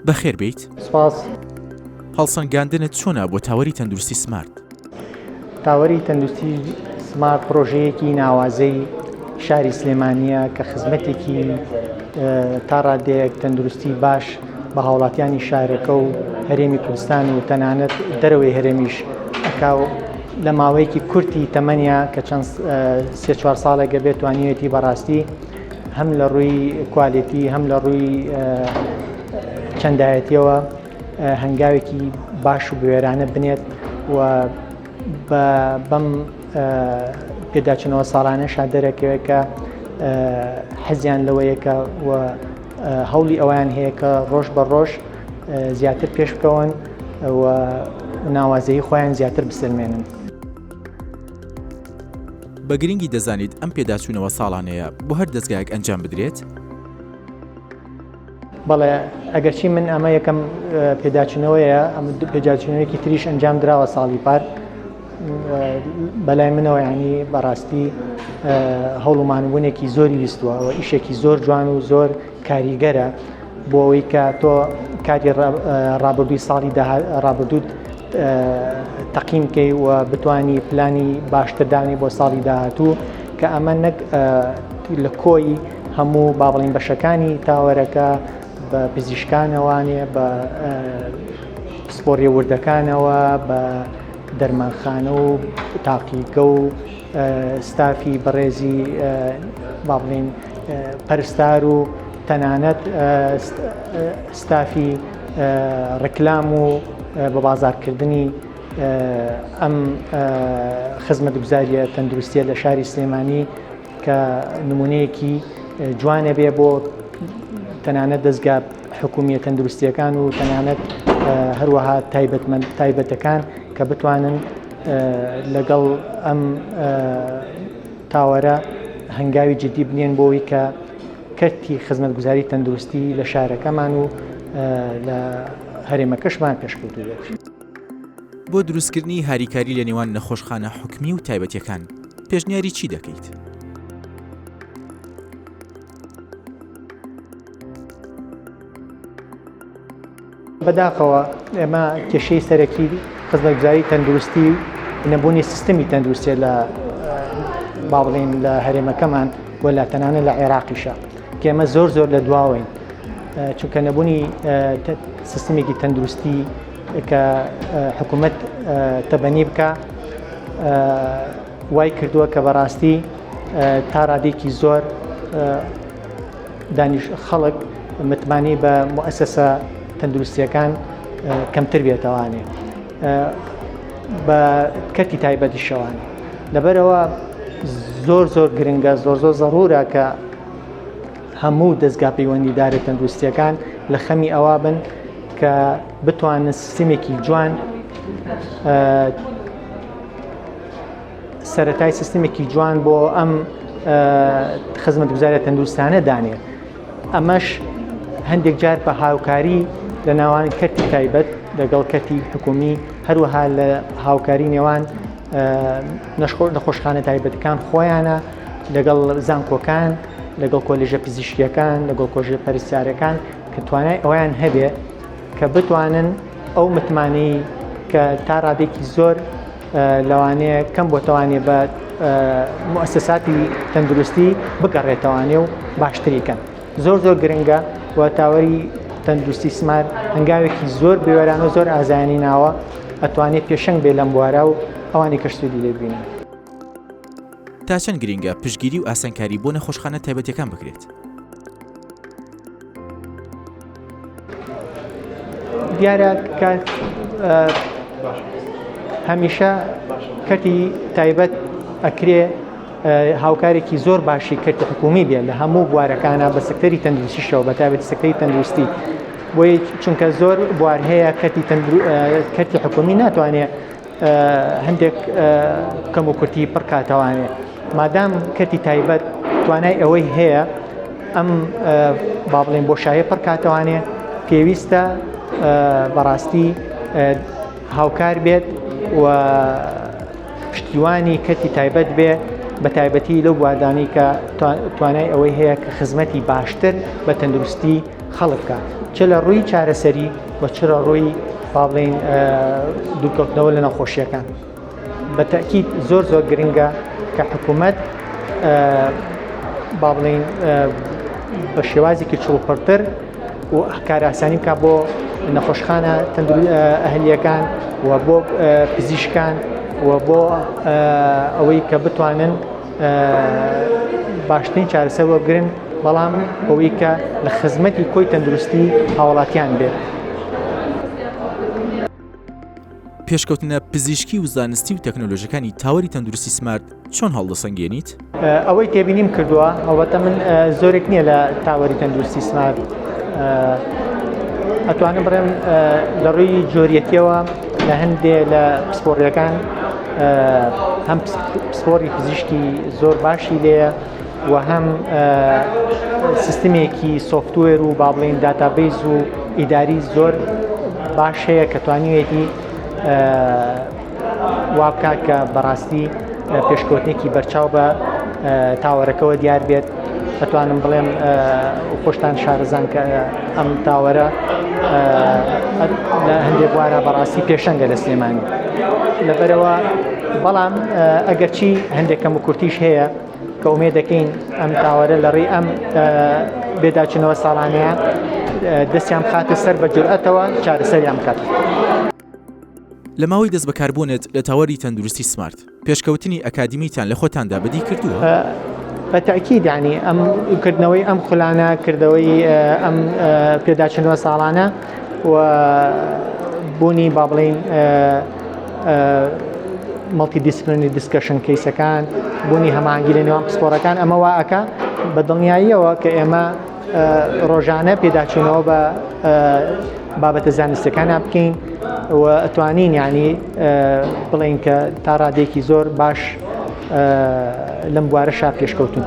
بەخێر بێیت. سپاس. هەڵسەنگاندنت چۆنە بۆ تاوەری تەندروستی سمارت؟ تاوەری تەندروستی سمارت پڕۆژەیەکی ناوازەی شاری سلێمانییە کە خزمەتێکی تا ڕادەیەک تەندروستی باش بە هاوڵاتیانی شارەکە و هەرێمی کوردستان و تەنانەت دەرەوەی هەرێمیش ئەکا و لە ماوەیەکی کورتی تەمەنیا کە چەند سێ چوار ساڵێکە بێت توانیویەتی بەڕاستی هەم لە ڕووی کوالێتی هەم لە ڕووی چەندایەتیەوە هەنگاوێکی باش و بوێرانە بنێت و بەم پێداچنەوە ساڵانەشا دەرەکەوێت کە حەزیان لەوەیە کە و هەوڵی ئەویان هەیە کە ڕۆژ بە ڕۆژ زیاتر پێش بکەون و ناوازەی خۆیان زیاتر بسەلمێنن. بە گرنگی دەزانیت ئەم پێداچوونەوە ساڵانەیە بۆ هەر دەزگایەک ئەنجام بدرێت؟ بەڵێ ئەگەرچی من ئەمە یەکەم پێداچوونەوەیە ئەم پێداچوونەوەیەکی تریش ئەنجام دراوە ساڵی پار بەلای منەوە ینی بەڕاستی هەوڵ و مانبوونێکی زۆری ویستووە و ئیشێکی زۆر جوان و زۆر کاریگەرە بۆ ئەوەی کە تۆ کاری ڕابردووی ساڵی ڕابردووت تەقیم بکەی و بتانی پلانی باشتر دانی بۆ ساڵی داهاتوو کە ئەمە نەک لە کۆی هەموو با بڵین بەشەکانی تاوەرەکە بە پزیشکانەوانێ بە پسپۆڕیە وردەکانەوە بە دەرمانخانە و تاقیگە و ستافی بەڕێزی با بڵین پەرستار و تەنانەت ستافی ڕکلام و بە بازارکردنی ئەم خزمەتگوزاریە تەندروستیە لە شاری سلێمانی کە نمونەیەکی جوانە بێ بۆ تەنانەت دەستگا حکومیە تەندروستیەکان و تەنانەت هەروەها تایبەتمەند تایبەتەکان کە بتوانن لەگەڵ ئەم تاوەرە هەنگاوی جدی بنێن بۆی کە کەرتی خزمەتگوزاری تەندروستی لە شارەکەمان و لە هەرێمەکەشمان پێشکەوتوو بێت. بۆ دروستکردنی هاریکاری لە نێوان نەخۆشخانە حکومی و تایبەتیەکان پێشنیاری چی دەکەیت؟ بەداخەوە ئێمە کێشەی سەرەکی خزمەتگوزاری تەندروستی نەبوونی سیستمی تەندروستیە لە با بڵێین لە هەرێمەکەمان و لە تەنانە لە عێراقیشە کە ئێمە زۆر زۆر لە دواوەین چونکە نەبوونی سیستمێکی تەندروستی کە حکوومەت تەبەنی بکە وای کردووە کە بەڕاستی تا ڕادێکی زۆر دانیش خەڵک متمانەی بە موئەسەسە تەندروستیەکان کەمتر بێتەوانێ بە کەرتی تایبەتیشەوانێ لەبەرەوە زۆر زۆر گرنگە زۆر زۆر زەڕورە کە هەموو دەستگا پەیوەندیدارە تەندروستیەکان لە خەمی ئەوە بن کە بتوانن سیستمێکی جوان سەرەتای سیستمێکی جوان بۆ ئەم خزمەتگوزاریە تەندروستانە دانێ ئەمەش هەندێک جار بە هاوکاری لە ناوان کەرتی تایبەت لەگەڵ کەرتی حکومی هەروەها لە هاوکاری نێوان نەخۆشخانە تایبەتەکان خۆیانە لەگەڵ زانکۆکان لەگەڵ کۆلێژە پزیشکیەکان لەگەڵ کۆژە پەرستارەکان کە توانای ئەویان هەبێ کە بتوانن ئەو متمانەی کە تا ڕادێکی زۆر لەوانەیە کەم بۆتەوانێ بە موسساتی تەندروستی بگەڕێتەوانێ و باشتری کەن زۆر زۆر گرنگە و تاوەری تەندروستی سمار هەنگاوێکی زۆر بێوەرانە زۆر ئازایانی ناوە ئەتوانێت پێشەنگ بێ لەم بوارە و ئەوانی کەش سوودی لێ ببینن. تا چەند گرینگە پشتگیری و ئاسانکاری بۆ نەخۆشخانە تایبەتیەکان بکرێت؟ دیارە کە هەمیشە کەرتی تایبەت ئەکرێ هاوکارێکی زۆر باشی کەرتی حکومی بێ لە هەموو بوارەکانە بە سەکتەری تەندروستیشەوە بە تایبەتی سەکتەری تەندروستی بۆیە چونکە زۆر بوار هەیە کەرتی کەرتی حکومی ناتوانێت هەندێک کەم و کورتی پڕکاتەوانێ مادام کەرتی تایبەت توانای ئەوەی هەیە ئەم با بڵێن بۆشایە پڕکاتەوانێ پێویستە بەڕاستی هاوکار بێت و پشتیوانی کەرتی تایبەت بێ بە تایبەتی لەو بواردانی کە توانای ئەوەی هەیە کە خزمەتی باشتر بە تەندروستی خەڵک بکات. چ لە ڕووی چارەسەری و چ لە ڕووی با بڵێین دوورکەوتنەوە لە نەخۆشیەکان. بە تەئکید زۆر زۆر گرنگە کە حکوومەت با بڵێین بە شێوازێکی چڵوپڕتر و کارئاسانی بکات بۆ نەخۆشخانە ئەهلیەکان و بۆ پزیشکان و بۆ ئەوەی کە بتوانن باشترین چارەسەر وەربگرن بەڵام ئەوەی کە لە خزمەتی کۆی تەندروستی هاوڵاتیان بێت. پێشکەوتنە پزیشکی و زانستی و تەکنۆلۆژیەکانی تاوەری تەندروستی سمارت چۆن هەڵدەسەنگێنیت؟ ئەوەی تێبینیم کردووە ئەڵبەتە من زۆرێک نییە لە تاوەری تەندروستی سمارت ئەتوانم بڵێم لە ڕووی جۆریەتیەوە لە هەندێ لە پسپۆڕیەکان هەم پسپۆڕی پزیشکی زۆر باشی لێیە و هەم سیستمێکی software و با بڵێین database و ئیداری زۆر باش هەیە کە توانیوێتی وا بکات کە بەڕاستی پێشکەوتنێکی بەرچاو بە تاوەرەکەوە دیار بێت ئەتوانم بڵێم خۆشتان شارەزان کە ئەم تاوەرە لە هەندێک بوارە بەڕاستی پێشەنگە لە سلێمانی لەبەرەوە بەڵام ئەگەرچی هەندێک کەم و کورتیش هەیە کە ئومێد دەکەین ئەم تاوەرە لە ڕێی ئەم بێداچنەوە ساڵانەیە دەستیان بخاتە سەر بە جورئەتەوە چارەسەریان بکات. لە ماوەی دەستبەکاربوونت لە تاوەری تەندروستی سمارت، پێشکەوتنی ئەکادیمیتان لە خۆتاندا بەدی کردووە؟ بە تەئکید یانی ئەم کردنەوەی ئەم خولانە، کردەوەی ئەم پێداچوونەوە ساڵانە و بوونی با بڵێین multidisciplinary discussion case ەکان، بوونی هەماهەنگی لە نێوان پسپۆڕەکان ئەمە وا ئەکا بە دڵنیاییەوە کە ئێمە ڕۆژانە پێداچوونەوە بە بابەتە زانستەکانە بکەین و ئەتوانین یعنی بڵێین کە تا ڕادێکی زۆر باش لەم بوارەشا پێشکەوتون.